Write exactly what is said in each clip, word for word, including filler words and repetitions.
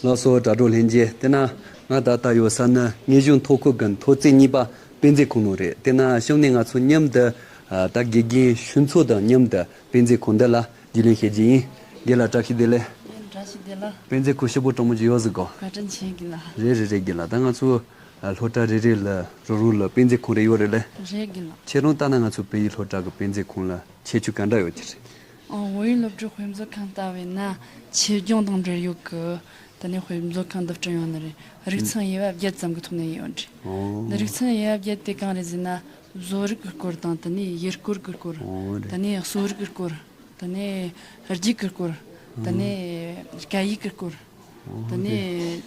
ལགས་སོ། དྲ་གྲོགས་ལྷན་རྒྱས། དེ་ན་ང་ད་ལྟ་ཡོད་ས་ནི་དངོས་གཞུང་མཐོ་ཁུལ་གི་མཐོ་ཚད་གཉིས་པ་དཔེ་མཛོད་ཁང་ནང་རེད། དེ་ན་གཤམ་ནས་ང་ཚོ་མཉམ་དུ་ཨ་ད་དགེ་རྒན་ཞུན་མཚོ་དང་མཉམ་དུ་དཔེ་མཛོད་ཁང་འདི་ལ་རྒྱུས་ལོན་བྱེད་རྒྱུ་ཡིན། རྒན་ལགས་བཀྲ་ཤིས་བདེ་ལེགས། ཡིན། བཀྲ་ཤིས་བདེ་ལེགས། དཔེ་མཛོད་ཁང་ཞེ་པོ་དྲང་མོ་ཅིག་ཡོད་ཟིག་གོ། བཀའ་དྲིན་ཆེ་རྒན་ལགས། རེད་རེད་རེད། རྒན་ལགས། ད་ང་ཚོ་ཨ་སློབ་གྲྭ་རེ་རེ་ལ་རང་རང་ལ་དཔེ་མཛོད་ཁང་རེ་ཡོད་རེད་ལེ། རེད་རྒན་ལགས། ཁྱེད་རང་ལྟ་ན་ང་ཚོ་བོད་ཡིག་སློབ་གྲྭ་གི་དཔེ་མཛོད་ཁང་ལ་ཁྱད་ཆོས་ག་འདྲ་ཡོད་ཀྱི་རེད། ཨང་། བོད་ཡིག་སློབ་གྲྭའི་དཔེ་མཛོད་ཁང་ལྟ་བས་ན་ཆོས་སྦྱོང་དང་འབྲེལ་ཡོད་གི། དེ་ནས་དཔེ་མཛོད་ཁང་འདི་བསྐྲུན་ཡོད་ནི་རེད། རིག་ཚན་དབྱེ་བ་བརྒྱད་ཙམ་གི་ཐོག་ནས་ཡོད་རེད། ཨོ། འདི་རིག་ཚན་དབྱེ་བ་བརྒྱད་དེ་གང་རེད་ཟེར་ན། བཟོ་རིག་གི་སྐོར་དང་། དེ་ནས་ཡུལ་སྐོར་གི་སྐོར། ཨོ་རེད། དེ་ནས་གསོ་རིག་གི་སྐོར། དེ་ནས་རྒྱུད་ཀྱི་སྐོར། དེ་ནས་སྐད་ཡིག་གི་སྐོར། དེ་ནས་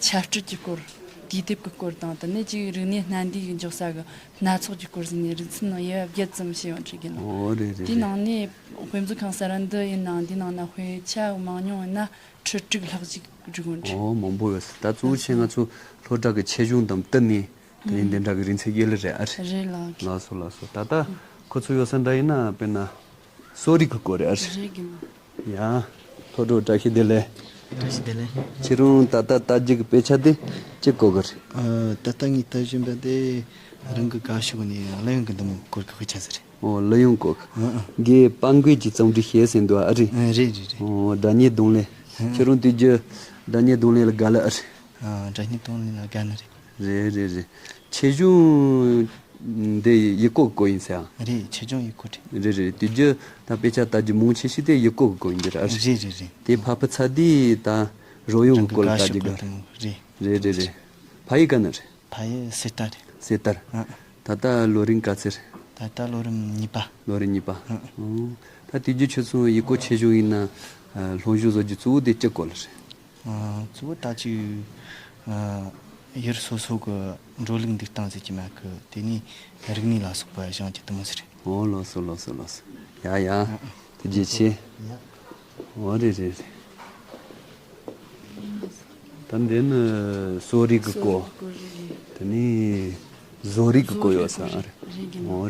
ཆབ་སྲིད་ཀྱི་སྐོར། དུས་དེབ་ཀྱི་སྐོར་དང་། དེ་ནས་ཅིག་རིག་གནས་སྣ་འདུས་ཀྱི་འཇོག་ས་གི་སྣ་ཚོགས་ཀྱི་སྐོར་ཟེར་ནས་རིག་ཚན་ནང་དབྱེ་བ་བརྒྱད་ཙམ་ཕྱེ་ཡོད་རེད་རྒན་ལགས། ཨོ་རེད་རེད། དེའི་རེད། ནང་ནས་དཔེ་མཛོད་ཁང་གསར་པ་འདི་ཡིན་ནའང་། འདིའི་ནང་ན་དཔེ་ཆ་མང་ཉུང་ཡིན་ན་ཁྲི་དྲུག་ལྷག་ཅིག་བསྒྲིགས་ཡོད་རེད། ཨོ། མང་པོ་ཡོད་ས། ད་གཙོ་བོ་ཆེ་ང་ཚོ་སློབ་གྲྭ་གི་ཆོས་གཞུང་དང་བསྟུན་ནས་དེ་ནས་འདི་འདྲ་གི་རིག་ཚན་དབྱེ་ལེ་རེད་ཨ་རེད། རེད་ལགས། ལགས་སོ་ལགས་སོ། ད་ལྟ་ཁོ་ཚོ་ཡོད་ས་འདྲ་ཡིན་ན་དཔེར་ན་གསོ་རིག་གི་སྐོར་རེད་ཨ་རེད། རེད་རྒན་ལགས། ཡ། སློབ་གྲོགས་བཀྲ་ཤིས་བདེ་ལེགས། བཀྲ་ཤིས་བདེ་ལེགས། ཁྱེད་རང་ད་ལྟ་ལྟ་རྒྱུ་གི་དཔེ་ཆ་དེ་ཅི་གོ་གི་རེད། ཨ། ད་ལྟ་ངས་ལྟ་བཞིན་པ་དེ་རང་གི་དགའ་ཤོས་ནས་གླུ་དབྱངས་ཀྱི་མདུན་མོ་སྐོར་གྱི་དཔེ་ཆ་ཟིག་རེད། ཨོ། གླུ་དབྱངས་སྐོར། ཨ་ཨ། རྒན་དཔལ་མགོན་གྱིས་རྩོམ་སྒྲིག་བྱས་ཟིན་འདུག་ཨ་རེད། ཨ། རེད་རེད་རེད། ཨོ། སྒྲ་སྙན་རྡུང་ལེན། ཨ། ཁྱེད་རང་དུས་རྒྱུན་སྒྲ་སྙན་རྡུང་ལེན་ལ་དགའ་ལེ་ཨ་རེད། ཨ། སྒྲ་སྙན་རྡུང་ལེན་ལ་དགའ་ནི་རེད། རེད་རེད་རེད། ཆོས་གཞུང་འདི་ཡིག་སྐོགས་སྐོར་ཡིན་ཟེར་ཨ། རེད། ཆོས་གཞུང་ཡིག་སྐོགས་རེད། རེད་རེད། དུས་རྒྱུན་ད་དཔེ་ཆ་ལྟ་རྒྱུ་མང་ཆེ་ཤོས་དེ་ཡིག་སྐོགས་སྐོར་ཡིན་གྱི་རེད་ཨ། རེད་རེད་རེད། དེ་ཕ་ཕུ་ཚ་དེ་ད་རོལ་དབྱངས་སྐོར་ལ་ལྟ་རྒྱུ་དགའ། རེད་རེད་རེད། ཕ་ཡུལ་ག་ནས་རེད། ཕ་ཡུལ་གསེར་རྟ་རེད། གསེར་རྟ། ཨ། ད་ལྟ་ལོ་རིམ་ག་ཚོད་རེད། ད་ལྟ་ལོ་རིམ་གཉིས་པ། ལོ་རིམ་གཉིས་པ། ཨ། ཨོ། ད་དུས་རྒྱུན་ཁྱོད་ཚོ་ཡིག་སྐོགས་ཆོས་གཞུང་ཡིན་ན་ཨ་སློབ་སྦྱོང་བཟོ་རྒྱུ་གཙོ་བོ་དེ་ཅི་སྐོར་ལ་རེད། ཨ། གཙོ་བོ་ད་ཅིག་ཨ་ཡུལ་སོ་སོ་གི་འགྲོ་ལུགས་འདུག་སྟངས་ཟེར་གྱི་མེད་གི། དེ་ནས་རིག་གནས་ལ་སོགས་པ་སྦྱང་རྒྱུ་དེ་མོ་ཟིག་རེད། ཨོ། ལགས་སོ་ལགས་སོ་ལགས་སོ། ཡ་ཡ། ཨ། ཐུགས་རྗེ་ཆེ། ཡ། ཨོ་རེད་རེད་རེད། ད་འདི་ནི་གསོ་རིག་གི་སྐོར། གསོ་རིག་གི་སྐོར་རེད། དེ་ནས་བཟོ་རིག་གི་སྐོར་ཡོད་ས་ཨ་རེད། རེད་རྒན་ལགས། ཨོ།